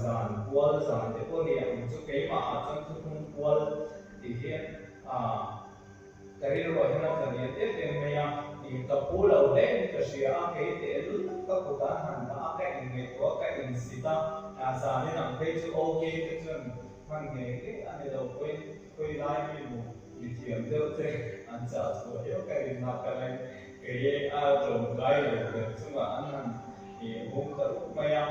zan, pual zan te pawh ni ang chu keimahah chuan thuthlung pual tih hi ka rilruah hian a tla lian em em mai a, ka phu lo hle in ka hria a, kei tehlul ka kut an han dah a, ka inngaihtuah a, ka insit a, zanin ang phei chu OK te chuan hman ngei ngei a ni lo pawhin Khawi lai mi maw mi thiam deuh te an chah chhuah hiau ka rinna ka lain kei a tlawmkai lo ber chungah an han hung ta rup mai a,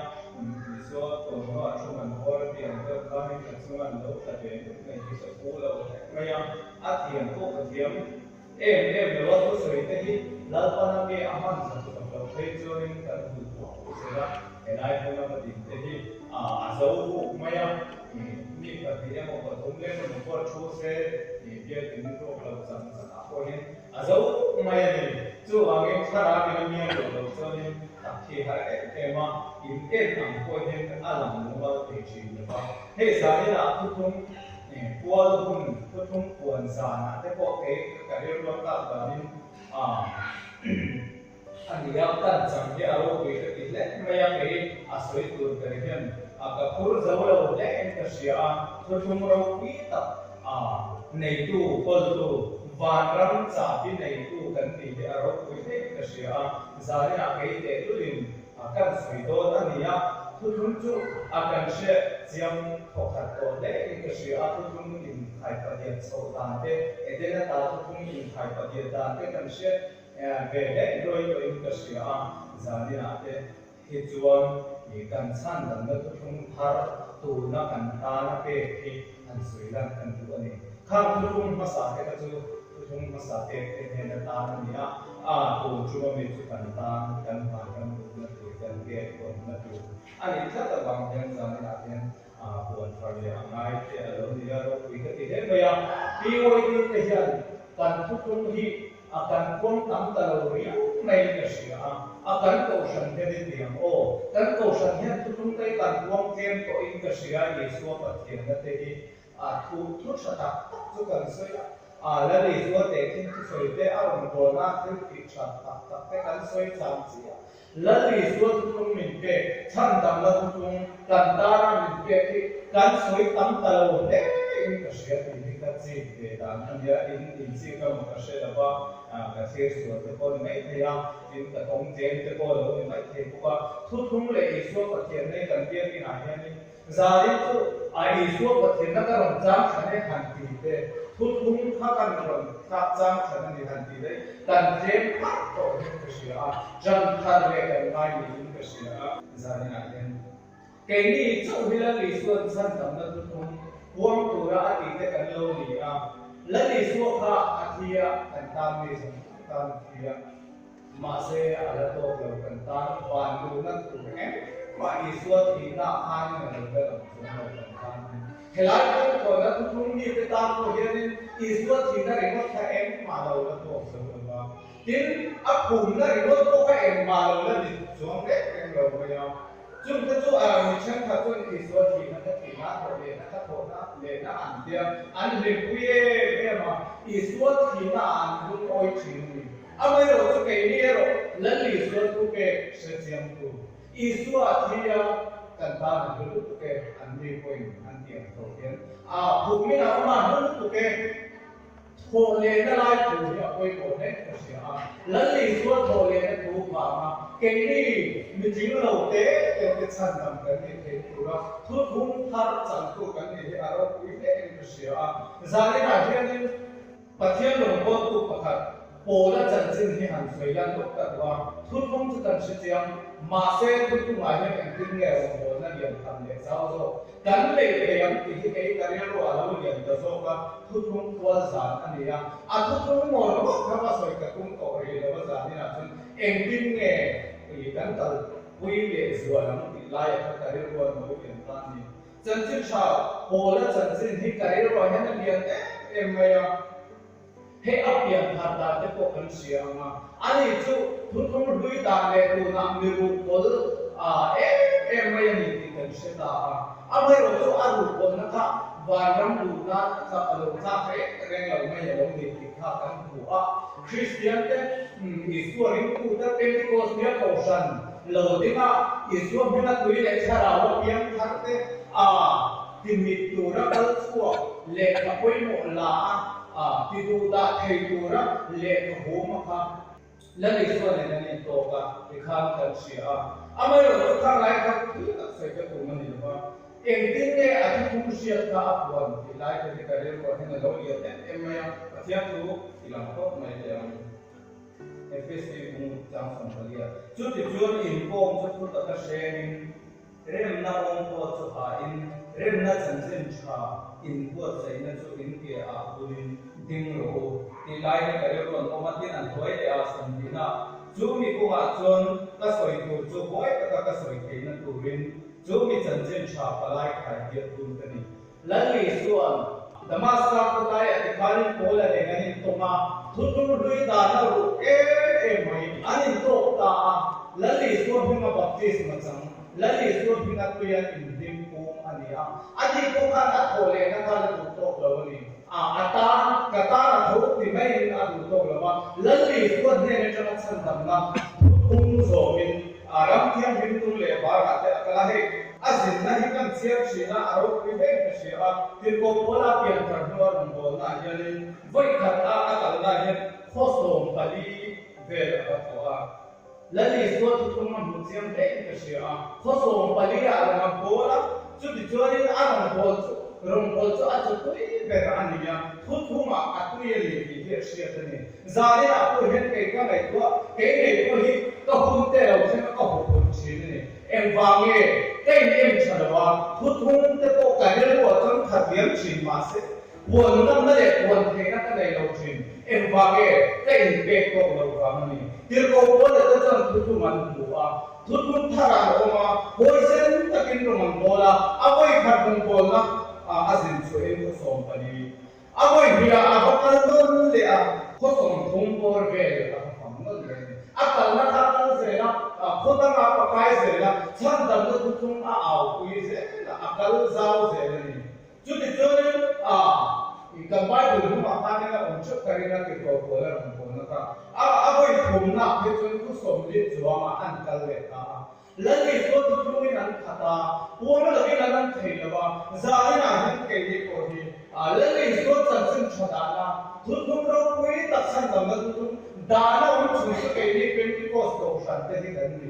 Isua tawnhnuah thu han hawl a tih ang deuh khanin ka chunga an lo tla ve nuk mai hi ka phu lo hlek mai a, a thiam pawh ka thiam em em lo a, thusawi te hi Lalpan a mi a hman that tak loh phei chuanin kan hul pawh pawh zel a, helai hmuna ka din te hi a zo huk mai a, mi pahnih emaw pathum lek emaw pawh thu se biakin ruak lo chang chang ah pawh hian a zo huk mai a ni. Chuvangin thlarau in a mial loh loh chuanin tak khi har em em a, in en ang pawh hian a lang mumal thei thin lo va. Hei zanin ah thuthlung Pual hun thuthlung puan zanah te pawh kei ka rilruat tak danin a a ni a, kan chang hi a ropui ka ti hle mai a, kei a sawi tur ber hian a ka phur zo lo hle in ka hria a, thuthlung ropui tak a neitu kawltu vanram chahbi neitu kan tih hi a ropui hle in ka hria a, zaninah kei tehlulin A kan sawi dawn a ni a, thuthlung chu a kan hre chiang thawkhat tawh hle in ka hria a, thuthlung inkhai padiat chhoh dan te, Edena ta thuthlung inkhai padiat dan te kan hre ve hle luai tawh in ka hria a, zaninah te hi chuan kan chhan damna thuthlung thar tuna kan tana pek hi han sawi lan kan duh a ni. Khang thuthlung hmasa te kha chu Thuthlung hmasa pek te hnen atan a ni a, a tun tum ami chu kan tan kan hman ram duhna tur kan gate hawnna tur a nih tlat avang hian zaninah hian puan thar leh a ngai te a lo ni a, ropui ka ti hle mai a. PYD te hian kan thuthlung hi a kan puang tam ta lo riau mai ka hria a, a kan kohhran hian i ti ang aw, kan kohhran hian thuthlung te hi kan puang tlem tawhin ka hria Isua Pathianna te hi A thu thu tha tak tak chu kan sawi a, a la ni chuan tehkhin thusawi te a rawn bawn a, thil tih tha tak tak te kan sawi cham chiah. Lalisua thuthlung min pek, chhandamna thuthlung kan tana min pek hi kan sawi tam ta lo hle in ka hria tih hi ka chik ve dan a nia, in inchik emaw ka hre lo va, ka thlir sual te pawh ni mai thei a, tin ka tawng tlem te pawh lo ni mai thei bawk a. Thuthlung leh Isua Pathian nei kan biakinah hianin Zarin chu a Isua Pathianna ka rawn chang than e han ti te, thuthlung kha kan rawn thlak chang than a ni han ti te, kan tlem phah tawh hian ka hria a, ṭan thar leh kan ngai niin ka hria a. Zarinah hian keini chauh hi Lal Isua'n chhandamna thuthlung puang tura a tih te kan lo ni a, Lal Isua kha a thi a, kan tan mi zawng zawng tan a thi a. Mahse, a la tawk lo kan tan van luhna tur engmah Isua thihna khanin a lo la lang chuang lo kan tan a ni. Helai kawngkhawna thuthlung mite tan pawh hianin Isua thihna ringawt kha engmah lo la tawk zo lo va. Tin, a phumna ringawt pawh kha engmah lo la ni chuang reng reng lo mai a. Chungte chu a mi thenkhat chuan Isua thihna kha thihna a thawh lehna kha thawhna lehna an tia, an hlimpui em em a, Isua thihna ah an lungawi thin a ni. Amaherawh chu keini erawh Lal Isua thu pek hre chiangtu Isua a thi a, kan tan a hlu lutuk e, an ni pawhin an ti ang tho hian a phukmin a awm a hlu lutuk e. Thawh lehna lai thu hi a pawimawh hle ka hria a, Lal Isua thawh lehna thu vanga keini mitling lo te te te chhandam kan nih theih tura thuthlung thar changtu kan nih hi a ropui hle in ka hria a. Zaninah hianin Pathian rawngbawltu pakhat Paula chanchin hi han sawi lan lawk ta duh a, thuthlung chu kan hre chiang, mahse thuthlungah hian engtin nge rawngbawlna lian tham leh zau zawk Kan neih thei ang tih hi kei ka rilru a lo lian ta zawk a, thuthlung kual zan a ni a, a thuthlung mawl ngawt kha va sawi ka tum tawh rih lo a zaninah chuan engtin nge i kan kalpui leh zual ang tih laiah kha ka rilru a lo lian ta a ni. Chanchin tha Paula chanchin hi ka rilruah hian a lian em em mai a. Hei a pian thar dan te pawh kan hria ang a, ani chu thuthlung hlui dan leh tunah mi ruhkawl em em mai a ni tih kan hre ta a. Amaherawh chu a ruhkawlna kha vanram luh nan a tlak a lo tlak reng reng lo mai a lo ni tih kha kan hmu a. Kristian te Isua ringtute Pentecost nia kohhran lo dinga Isua hminga tui leh thlarau a piang thar te. Timit tura kal chhuak lehkha pawimawh la a, ti duhdah thei tura lehkha hum a kha. Lal Isua nen an intawk a, tikhan kan hria a. Amaherawhchu chu khang lai kha thil tak sawi ka tum a ni lo va, engtin nge a thuthlung hriat kha a puan tih lai te hi ka rilruah hian a lo lian em em mai a, Pathian chu i lang phawt mai teh ang. Efesi bung chang 14 ah, Chutichuan inpawm chu thu taka hrengin, Remna rawng pawh chu hain remna chanchin tha inbuatsaihna chu in ke ah bunin ding rawh u tih lai hi ka rilru an awm a, tin an hnuai leh a sawmhnihna chu mi kawngah chuan ka sawi tur chu huai taka ka sawi theihna turin chu mi chanchin tha palai khai hiat hun ka ni. Lal Isua'n Damaska khawtlaiah tikhanin Paula nen an intawng a, thuthlung hlui dana ruh em em mai an intawk ta a. Lal Isua hminga baptisma chang, Lal Isua hminga tuia inhlim pum a ni a. Ani pawh khan a thawh lehna kha la duh tawk lo a ni. A, a tan, ka tan a tho ti maiin a duh tawk lo va, Lal Isua hnen atanga chhandamna thuthlung zawmin A ram thianghlim tum leh varah te a kal a, hei a zinna hi kan chhiar thin a, a ropui hle in ka hria a, Tirhkoh Paula pianthar hnua rawngbawlnaah hianin vawi khat a a kalnaah hian khaw 14 vel a va tlawh a. Lal Isua thuthlung a hmuh chiang hle in ka hria a, khaw 14 ah rawn a bawl a, chutichuanin a rawnbawl chu rawnbawl chu a chawtui ber a ni a, thuthlungah a tui a ni tih hi a hriat a ni. Zaninah pawh hian kei ka ngaihtuah, kei ngei pawh hi ka hun te lo thleng a ka huphurh thin a ni. Engvang nge ka in en tha lo a, thuthung te pawh ka rilruah chuan khat liam thin mahse puan ngamna leh puan theihna ka nei lo thin. Engvang nge ka in pek tawk loh vang a ni. Tirhkoh Paula te chuan thuthung an hmu a, thuthung thar an awm a, huaisen takin rawng an bawl a, a vawikhat rawngbawlna a zin chhuahin khaw 14 A vawi hnih ah a va kal nawn leh a, khaw 30 bawr vel a va fang nawn leh a ni. A kalna kha a kal zel a, khaw dangah a kai zel a, chhandamna thuthlung a aupui zel a, a kal zau zel a ni. Chutichuanin kan Bible hnungah khanin a awm theuh ka ring a, tirhkoh pawl a rawn bawn a kha. A vawi thumnaah phei chuan khaw 40 chuangah an kal leh ta a. Lal Isua chu tlungin an khat a, puang lovin an an thei lo a, zaninah hian keini pawh hi Lal Isua chanchin tha dahna, thuthlung ropui tak chhandamna thuthlung dahna awm chhun chu keini Pentecost Kohhran te hi kan ni.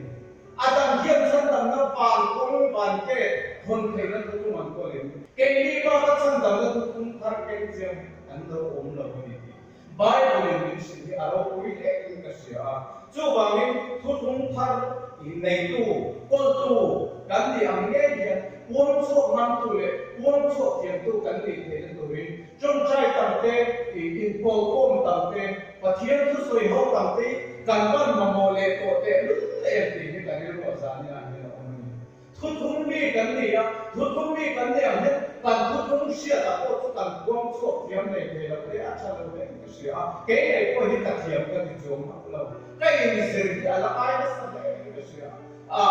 A dang hian chhandamna van kawng van ke hawn theihna thuthlung an kawl em? Keini baka chhandamna thuthlung thar keng chiang an lo awm lo a ni tih Bible-in min hrilh hi a ropui hle in ka hria a, chuvangin thuthlung thar neitu, kawltu kan nih ang ngei hian puang chhuak ngamtu leh puang chhuak thiamtu kan nih theihna turin tawngtai tam te, inpawlkhawm tam te, Pathian thusawi ho tam te hi kan van mamawh leh tawh tehlul em tih hi ka rilruah zaninah hian a awm a ni. Thuthlung mi kan ni a, thuthlung mi kan ni ang hian kan thuthlung hriatah pawh chu kan puang chhuak thiam nei thei lo te, a tha lo hle in ka hria a, kei ngei pawh hi ka thiam ka ti chuang hauh lo, ka inzir hi a la ngai nasa hle in ka hria a,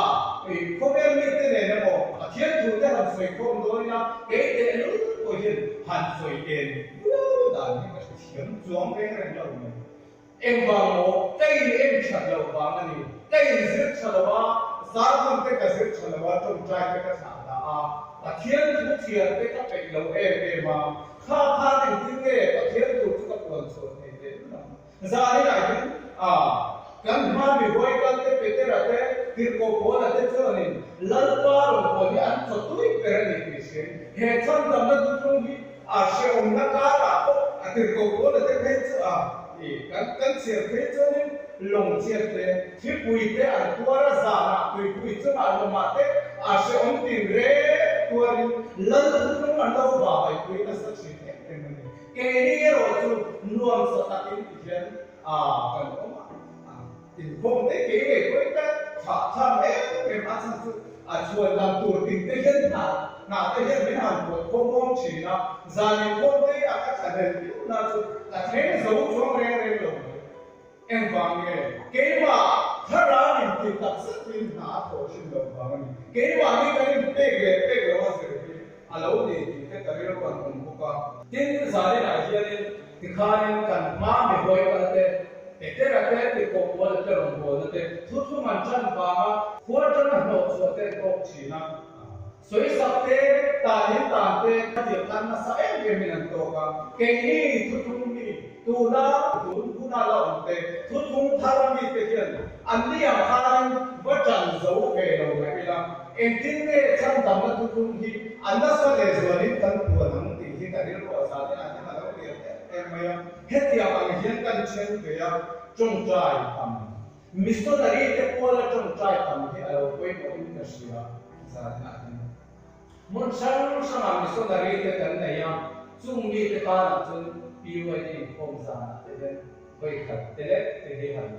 khawvel mite nen emaw Pathian thu te han sawi khawm dawn ila kei tehlul pawh hian han sawi en viau dan hi ka hrethiam chuang reng reng lo mai. Engvang maw? Ka in en that loh vang a ni. Ka in zir tha lo a, sermon te ka zir tha lo a, tawngtai te ka thlah dah a, Pathian thu chhiar te ka peih lo em em a, kha khan engtin nge Pathian tur chu ka puan chhuah thei teh lul ang. Zaninah hian a kan hma mi huai kal te Petera te Tirhkoh Paula te chuanin Lalpa rawn pawl hi an chaw tui ber a ni tih hriain he chhandamna thuthlung hi A hrehawmna karah pawh a tirhkoh Paula te phei chu a i kan kan chhiar phei chuanin lawng chhiat te, thlipui te an tuar a, zanah tuipui chungah lawmah te a hrehawm tin reng tuarin Lal thuthlung an lo vavaipui nasa thin em em a ni. Keini erawh chu nuamsa takin ti hian a kan awm a. Inkhawm te kei ngei pawhin ka thlah thlam em em a chhan chu a chhuan lam tur tin te hian hna hna te hian min han pawt khawmuang thin a, zan inkhawm te a ka thlahlel viau na chu ka thleng zo chuang reng reng lo mai. Engvang nge keimah thlarau in ti tak zetin hna a thawh thin loh vang a ni. Keimah hi kan inpek leh pek lo a zir hi a lo ni tih te ka rilru an awm bawk a. Tin, zaninah hianin tikhanin kan hma mi huai kal te, Petera te, Tirhkoh Paula te rawngbawlna te, thuthlung an tan vanga khua tana hnawh chhuah te an tawk thin a. Sawisak te, tanin tan te khatiang khan nasa em emin an tawk a, keini thuthlung mi tuna tun huna la awm te, thuthlung thar mite hian anni ang khanin va ṭan zo ve lo mah ila, engtin nge chhandamna thuthlung hi a nasa lehzualin kan puan ang tih hi ka rilruah zanin ah hian a lo lian em em mai a, hetiang ang hian kan ṭhen ve a, ṭawngṭai tam. Missionary te puala ṭawngṭai tam hi a lo pawimawhin ka hria zaninah hian. Hmun hrang hrangah missionary te kan nei a, chung mite tanah chuan PYD inkhawm zanah te hian vawikhat te lek te hi han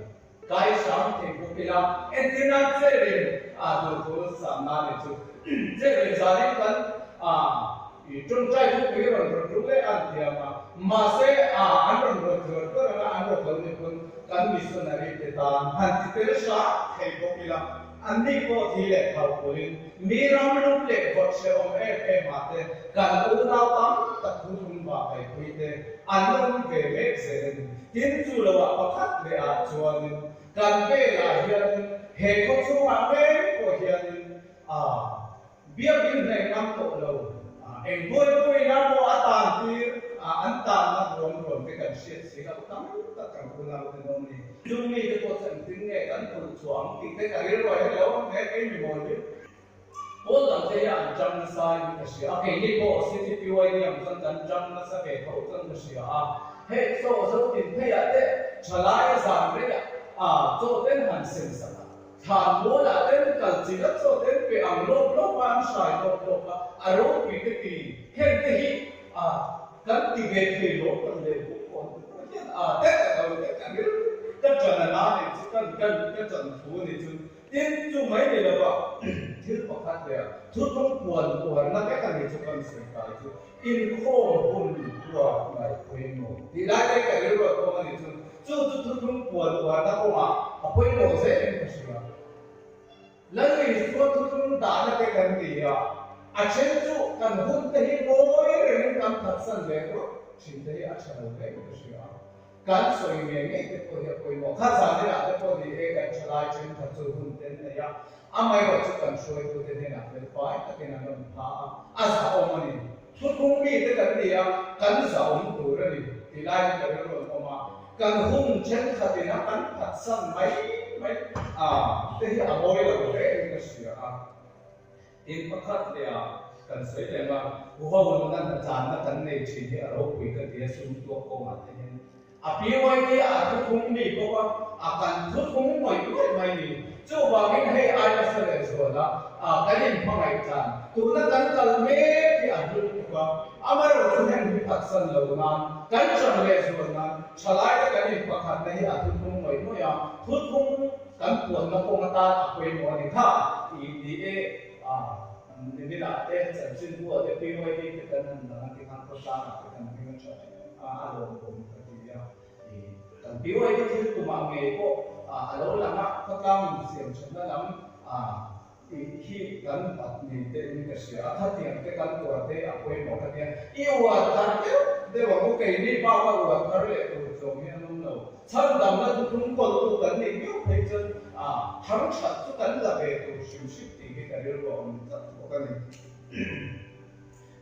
kai hram thei bawk ila, entirnan Cherin a duhthu samna ni chu Cherin zanin kan a I ṭawngṭai thupui rawn rawt ru leh an thiam a, mahse a an rawn rawt zuar tuar anga an rawt lo ni pawn kan missionary te tan han ti tel hram thei bawk ila, anni pawh thi leh thau pawlhin mi ram lum leh vawt hrehawm em em ah te kan unau tam tak thu thum vah kaipui te an awm ve mek zel a ni. Tin, chu lo ah pakhat leh ah chuanin kan velah hianin he khaw chhungah ngei pawh hianin a Biakin hnaih ngam tawh lo. Eng buaipuina pawh a tan tir a, an tanna ruam ruam te kan hriat si loh tam tak kan unau te nawm ni. Chung mite pawh chu engtin nge kan phulh chhuah ang tih te ka rilruah hian lo awm ve kei mi mawl hi. Pawl dang te hi an tang nasa in ka hria a, keini pawh CTPYD ang chuan kan tang nasa ve tho chuan ka hria a. Hei chaw zo tin pheiah te thalai a zan reiah a chaw ten han sem sak a. Thlan mualah ten kal chi la chaw ten pe ang lawp lawp a, an hrai lawp lawp a, a ropui te ti heng te hi a kan ti ve thei lo kan leh bawk pawh an ti pawh hian a te ka lo te ka ril ka ṭan a na nih chu kan kan ka ṭan thu a nih chu tin chu mai ni lo a thil pakhat leh a thuthlung puan uarna vek a nih chu kan sawi kai chu Inkhawm hun huat ngaih pawimawh tih lai te ka rilruat awm a nih chuan chu chu thuthlung puan uarna kawngah a pawimawh zelin ka hria. Lal Isua thuthlung dahna te kan ti a, a then chu kan hun te hi ngawi rengin kan phatsan leh ruak thin te hi a tha lo hlein ka hria. Kan sawi ngei ngei te pawh hi a pawimawh. Kha zaninah te pawh ni e kan thalai thenkhat chu hun te an nei a, amaherawh chu kan hruaitute hnenah fel fai takin an rawn pha a, a zahawm a ni. Thuthlung mite kan ni a, kan zahawm tur a ni tih lai hi ka rilru an awm a. Kan hun thenkhatin a kan phatsan mai mai a te hi a mawi lo hle in ka hria a. Tin pakhat leh ah kan sawi reng a, huho nuna hnatlanna kan nei thin hi a ropui ka ti a, sum tuak kawngah te hian a PYD ah a thuthlung mi bawk a, a kan thuthlung ngawih ngawih mai ni. Chuvangin hei ai nasa leh zual a, kan inhmangaih tlan tuna kan kal mek hi a hlu lutuk a, amaherawhchu heng hi phatsan lo nan kan ṭan leh zual nan ṭhalaite kan inpakhatna hi a thuthlung ngawih ngawih a, thuthlung Kan puanna kawng atan a pawimawh a ni kha tih ni e a niminah te chanchinbu ah te PYD te kan han dang a ti khan khawtlangah te kan hming a tha em a a lawmawm ka ti a i kan PYD thil tumah ngei pawh a lo lang a khawtlang insiam thatna lam a Tih hi kan bat ni te in ka hria a, khatiang te kan uar te a pawimawh ka tia, i uar thar deuh deuh ang u, keini bak a uar thar leh tur chuang hi an awm lo, chhandamna thuthlung kawltu kan nih miau phei chuan a thang that chu kan la ve tur hrim hrim tih hi ka rilru a awm tlat bawk a ni.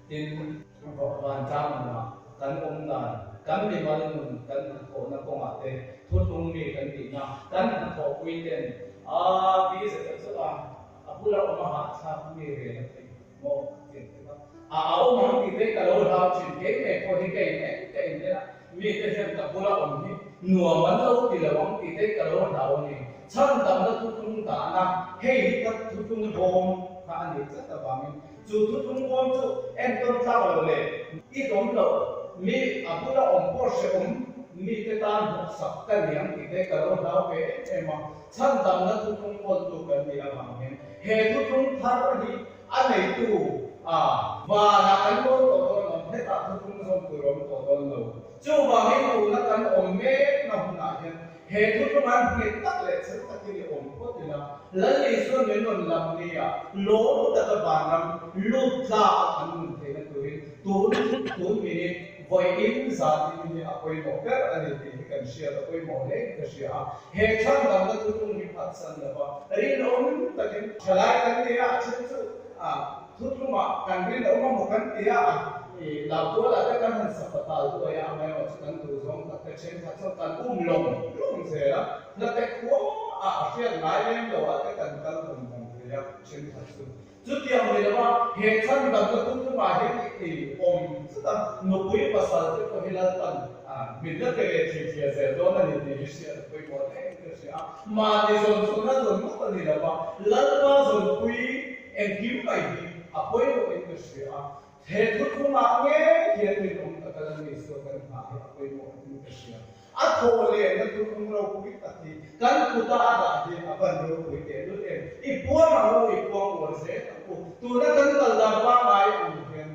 Tin, vantlang nunah kan awm dan, kan mimal nun kan hnathawhna kawngah te thuthlung mi kan nihna, kan hnathawhpui ten a pi zeta chu a a bula awm a hahthlak mi rel a theih maw tih ang te kha a a awm ang tih te ka lo hlau thin, kei ngei pawh hi ka in en ka in en a, mite hian ka bula awm hi nuam an lo ti lo ang tih te ka lo hlau a ni. Chhandamna thuthlung dahna, hei hi ka thuthlung bawm kha a nih tlat avangin Chu thuthlung bawm chu entawn tlak lo leh i awm loh mi a bula awm pawh hrehawm mite tan hnawksak ka ni ang tih te ka lo hlau ve em em a, chhandamna thuthlung kawltu kan nih avangin he thuthlung thar hi a neitu a vanah kan lawn tawh dawn lo, hetah thuthlung zawm tur a awm tawh dawn lo. Chuvangin tuna kan awm mekna hunah hian He thuthlungan nghet tak leh chhel takin i awm phawt ila, Lal Isuan min rawn lam nia lawm taka vanram lut tlak a kan nun theihna turin tun tun minute vawiin zan in hi a pawimawh ber a ni tih hi kan hriat a pawimawh hle in ka hria a. He chhandamna thuthlung hi phatsan lova rinawm takin thalai kan nia a then chu a thuthlungah kan. kan rinawm a maw kan ti a, i Lamtualah te kan han sapatal duai a, amaherawhchu kan duhzawng tak te thenkhat chuan kan um lawm lawm zel a, hlate khua ah a hriat ngai lem lo ah te kan kal vawng vawng thei a thenkhat chu. Chutiang ni lova he chhandamna thuthlungah hian i awm zet a, nupui pasal te pawh hi Lalpan min la pe leh thei thia zel dawn a ni tih hi hriat a pawimawh hle in ka hria a. Mahni zawn chhunna zawn ngawt a ni lova, Lalpa zawnpui engkim mai hi a pawimawh in ka hria a. He thuthlungah ngei hian rinawm taka Lal Isua kan nghah hi a pawimawh in ka hria. A thawh lehna thuthlung ropui tak hi kan kuta a dah hi a van ropui tehlul em? I puang ang u, i puang uar zel ang u. Tuna kan kal dan pangngai ang hian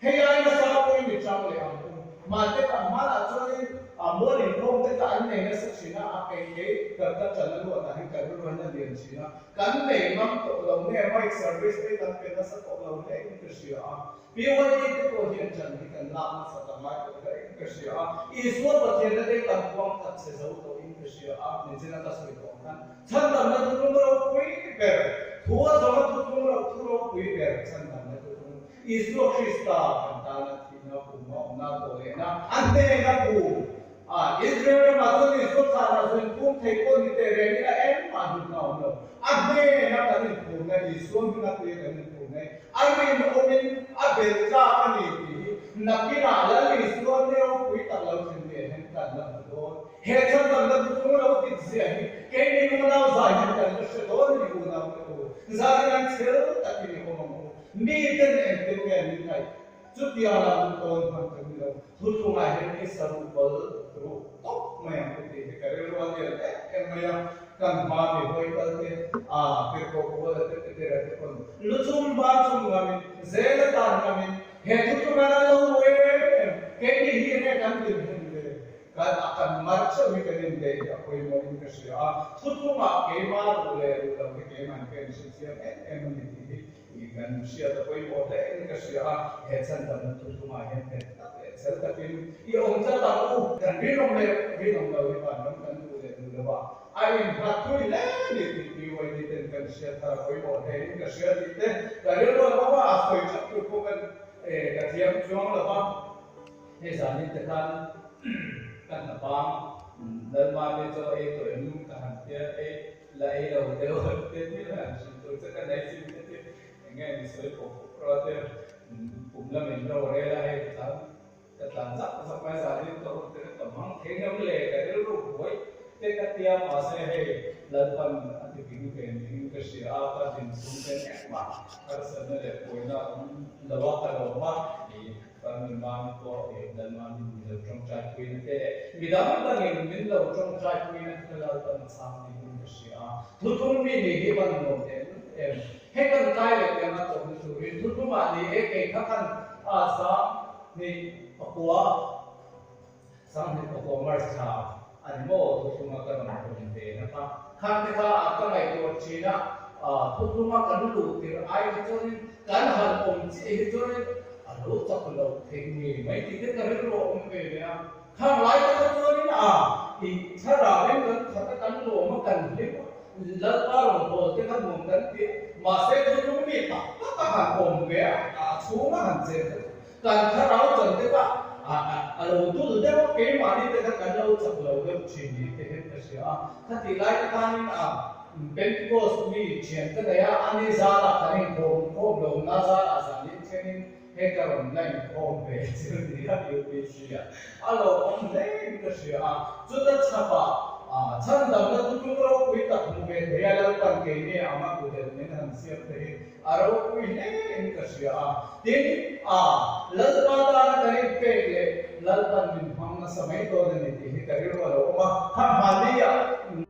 hei ai nasa pawhin i chang leh ang u. Mahte ka hmanah chuanin a mual inkhawm te kha an nei nasa thin a, a kei kei ka ka ṭan a luatah hian ka rilru hian a lian thin a. Kan nei ngam tawh lo nge mic service te kan pe nasa tawh lo hle in ka hria a. PYD te pawh hian ṭan hi kan lak nasa ta ngai tawh hle in ka hria a. Isua Pathianna te kan puang khat che zo tawh in ka hria a, nichina ka sawi tawh ang khan chhandamna thuthlung ropui ber, thu a zawnga thuthlung ro thu ropui ber chhandamna thuthlung Isua Krista kan tana thihna puma awmna tawh lehna a hnena phum A, Israel ramah chuan Isua thlanah zu inphum thei pawh ni teh reng ila engmah hlutna a awm lo. A hnena kan inphumna, Isua hminga tuia kan inphumna hi a rinawmin a belh tlak a ni tih hi nakinah Lal Isua ni ropui tak lo thlen leh hian kan la hmu dawn. He chhandamna thuthlung lo dik zia hi keini unau zai hian kan la hre dawn a ni unau te u. Zanin an chhel takin i awm ang u. Miten engtin nge min ngaih? Chutiang lam chu tawn hman ka ni lo. Thuthlungah hian i sa ruh bawl ruh tawp mai ang u tih hi ka rilru a lian em em mai a. Kan hma mi hawi kal te, a tirhkoh Paula te Petera te pawn lu chung ban chung ngamin, zel atan ngamin he thuthlung hian an lo ru em em. Keini hi enge kan dinhmun ve? Kan a kan mar theuh hi kan indeih hi a pawimawhin ka hria a. Thuthlungah keimah ruh leh ruh lo hi keimah ka inhrechiang em em a ni tih hi I kan hriat a pawimawh hle in ka hria a, he chhandamna thuthlungah hian nghet tak leh chhel takin i awm tlat ang u. Kan rinawm leh rinawm lo hi vanram kan duh leh duh lo a, a innghat thui hle ni tih PYD ten kan hriat thar a pawimawh hle in ka hria tih te ka rilru a awm a, a sawi that tur pawh kan ka thiam chuang lo va. Hei zanin te khan ka hnapang Lalmami chaw ei tawh em ka han tia ei La ei lo deuh te thil han hrilh tur che ka nei chin te chu eng nge ni sawi pawp pawp rawh te kum lam in ro rel a hei ka tlan ka tlan zak zak mai zanin ka hun te ka hmang thei ngam le ka rilru buai te ka tia mahse hei Lalpan a ti ding ve niin ka hria a ka din chhung ten engmah harsatna leh buaina awm lo a ka lawm a i Kan mimami pawh i Lalmami min lo tawngtai puina te leh midang dangin min lo tawngtai puina te kha Lalpan a chhang niin ka hria a. Thuthlung mi nih hi van nuam teh lul em? Hei kan kai leh tiang a tawpna turin thuthlungah ni e kei kha khan a 2009 2009 March thla a ni maw thuthlunga ka rawn tawn ve na kha. Khang te kha a ka ngaihtuah thin a, thuthlunga kan luh tirh ai kha chuanin kan han awm chiah hi chuanin a lo chak loh theih ngei mai tih te ka rilru a awm ve leh a. Khang lai te kha chuanin a i thlarauin kan khat a kan lawm a kan hlim a, Lalpa rawngbâwl te kha nuam kan ti a, mahse thuthlung mi tak tak a han awm ve a, a chhunga han chen kha chu Kan thlarau chan te kha a lo dul deuh a, keimahni te kha kan lo chak lo deuh thin ni te hian ka hria a. Khatih lai te khanin a Pentecost mi thian ka nei a, ani zarah kan inkhawm khawm lo na zarah zanin thlengin hei ka rawn la inkhawm ve chu ni a UPC ah a lo awm hle in ka hria a. Chuta chhapah chhandamna thuthlung ropui tak hmu ve thei a Lalpan keini anga kutel min han siam te hi A ropui hle in ka hria a. Tin, a, Lalpa tana kan inpek leh Lalpan min hmang nasa mai dawn a ni tih hi ka rilru a lo awm a. Kha hmahniah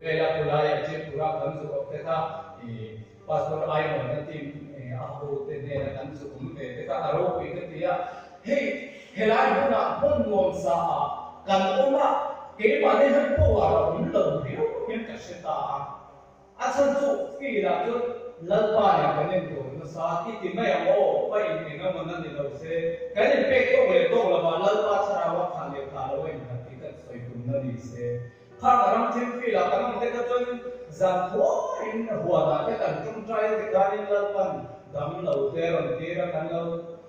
Vela Pulaia Tripura kan zu awp te kha i Pastor Aimawna team a hote hnena kan zu awm ve te kha a ropui ka ti a. Hei, helai hmunah hmun nuamsa ah kan awm a, keimahni hian power a awm lo riau hian ka hre ta a. A chhan chu field ah chuan Lalpa nen kan intur nasa i ti mai ang aw, pa in eng emaw na ni lo se, kan inpek tawk leh tawk lovah Lalpa thlarau a khah leh khah lo a innghat tih kan sawi tumna ni se. Khang a ram thim field ah kan awm te kha chuan zan thuaiin huanah te kan tawngtai a tikhanin Lalpan. Dam lo te rawn tir a, kan lo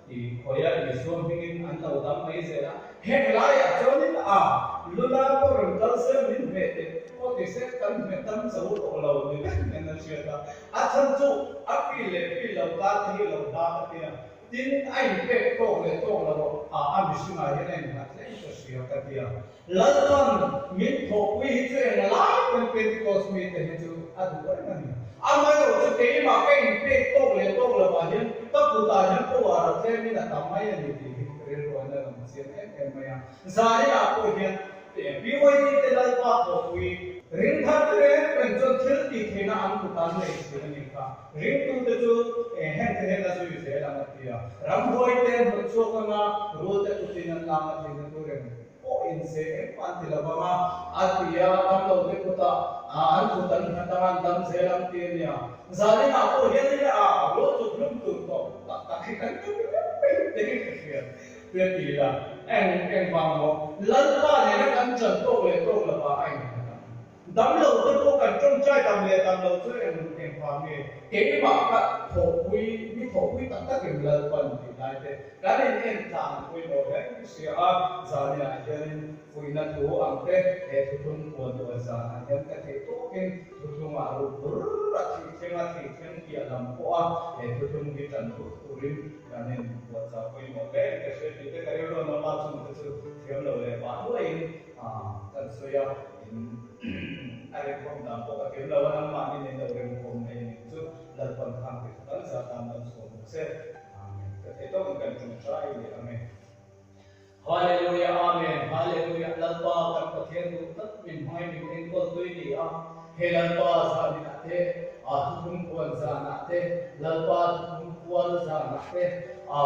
ti khawih a, Isua hmingin an lo dam mai zel a. Heng laiah chuanin a luna pawh rawn kal se min hmeh teh pawh ti se kan hmeh dam zo tawh lo ni vek hian a hriat a. A chhan chu a feel leh feel lo kar te hi lo hla ka ti a. Tin, a inpek tawk leh tawk lo ah a mihringah hian a innghat hle ka hria ka ti a. Lalpan min thawhpui hi chu eng lai pawn Pentecost mite hi chu a duh reng a ni. Amaherawh chu keimah ka inpek tawk leh tawk lovah hian ka kutah hian power a tlemin a tam mai a ni tih hi rilruain a lang chiang em em mai a. Zaninah pawh hian PYD te Lalpa thawhpui ringthar te reng reng chuan thil tih theihna an kut an nei thin a ni kha. Ringtute chu hengte hian a zui zel ang a ti a. Ramhuai te hnawt chhuak anga rul te kutin an lang a tihna tur eng pawh in se engmah an ti lo vang a, a ti a, damlo te kutah an kut an nghat anga an dam zel ang ti a nia. Zaninah pawh hian ila a rul chuk hlum tur tawh tak tak hi kan tum reng reng te hi ka hria te a ti ila eng eng vang maw Lalpa nena kan chan tawk leh tawk lovah a innghat ang. Damlo te pawh kan tawngtai dam leh dam lo chu eng eng vang nge? Keimah ka thawhpui, mi thawhpui tak takin Lalpan tih lai te kan in en tlang pawimawh hle ka hria a, zaniah hianin fuihna thu ang te he thuthlung puan duai zanah hian ka theih tawkin thuthlungah ruh bur a thih thleng a thih thleng piah lam pawh a he thuthlung hi tan tur turin kan in buatchah pawimawh hle ka hria tih te ka rilru a nawm a, chungte chu thiam lo leh vah nuaiin kan sawi a. In a remkhawm dan pawh ka thiam lo a, nangmahni nen lo remkhawm mai a nih chu Lalpan khang ti kha kan zah tan kan chhuah bawk se. Amen. Ka theih tawkin kan tawngtai leh ang e. Hallelujah Amen Hallelujah Lalpa kan Pathian duh tak min hmai min enkawl tui ni a, he Lalpa zaninah te, a thuthlung puan zanah te, Lalpa thuthlung pual zanah te, a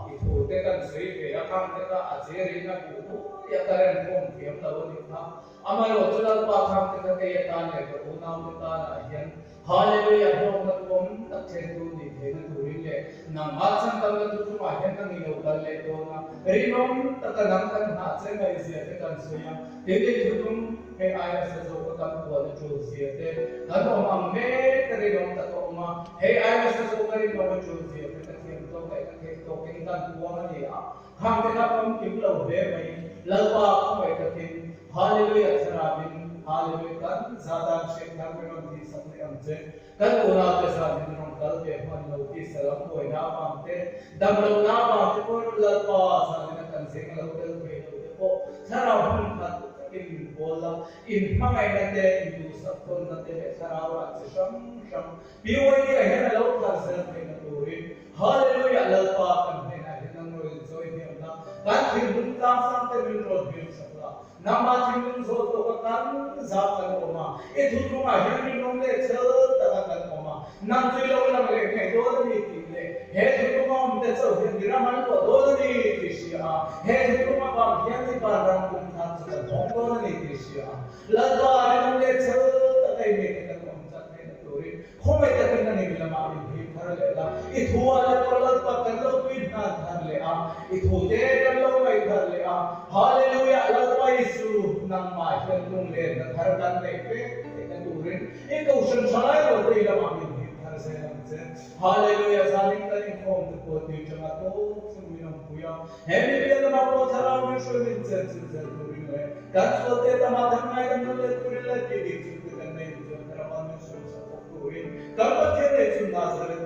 i thu te kan sawi ve a, khang te kha a che rihna buh nuai a ka remkhawm thiam lo a nih kha. Amaherawh chu Lalpa khang te kha kei atan leh ka unaute tanah hian Hallelujah hlawkna duhawm tak thlentu nih theihna turin leh nangmah chhandamna thuthlungah hian nang i lo kal leh dawn a, rinawm taka nang kan nghah che ngaihzia te kan sawi a, tin i thuthlung hei ai nasa zawka kan puan a tul zia te kan awm ang mek ka rinawm taka awm a, hei ai nasa zawka rinawm a tul zia te ka thiam tawk leh ka theih tawkin kan puang a ni a. Khang te kha famkim lo hle mai Lalpa khawngaih takin Hallelujah thlarau in Hallelujah kan zatan hriat thar min rawn tih sak leh ang che. Kan unau te zan in rawn kal ve hman lo tih salam buaina avang te, dam lohna avang te pawh Lalpa zan in a kan zeng a lo tel thei lo te pawh thlarau hmun khat takin min pawl la, in hmangaihna te, in duhsak tawnna te leh thlarau rah chi hrang hrang PYD ah hian a lo thar zel theihna turin Hallelujah Lalpa kan hnenah hian nang rawn inchawi hniam la, kan thinlung tlangsang te min rawn hniam sak la, nangmah thinlung zawh tawka kan zah kan awm a, i thuthlungah hian rinawm leh chhel taka kan awm a, nang chu i lo lang leh ngei dawn a ni tih leh he thuthlunga awm te chauh hian i ram an luah dawn a ni tih hria a, he thuthlung avang hian i vanram kum thar chu kan hawng dawn a ni tih hria a, Lalpa rinawm leh chhel taka i mite kan awm chat theihna turin Khawngaih takin a ning lamah min him thar leh la, i thu ah leh pawh Lalpa kan lo tui hnan thar leh a, i thu te kan lo ngaih thar leh a, Hallelujah Lalpa Isu nangmah hian lunglenna thar kan neih vek theihna turin i kohhran tha lai lo te i lamah min him thar zel ang che. Hallelujah zanin kan inkhawm te pawh tui tanga tawp thleng min awmpui a, he mi pian lamah pawh thlarau min hruai min chen chilh zel turin leh kan sual te tamah kan ngaidam nawn leh turin leh tih dik chhungte kan nei ni chuan thlarau min hruai sak bawk turin kan Pathian nei chhun Nazareth.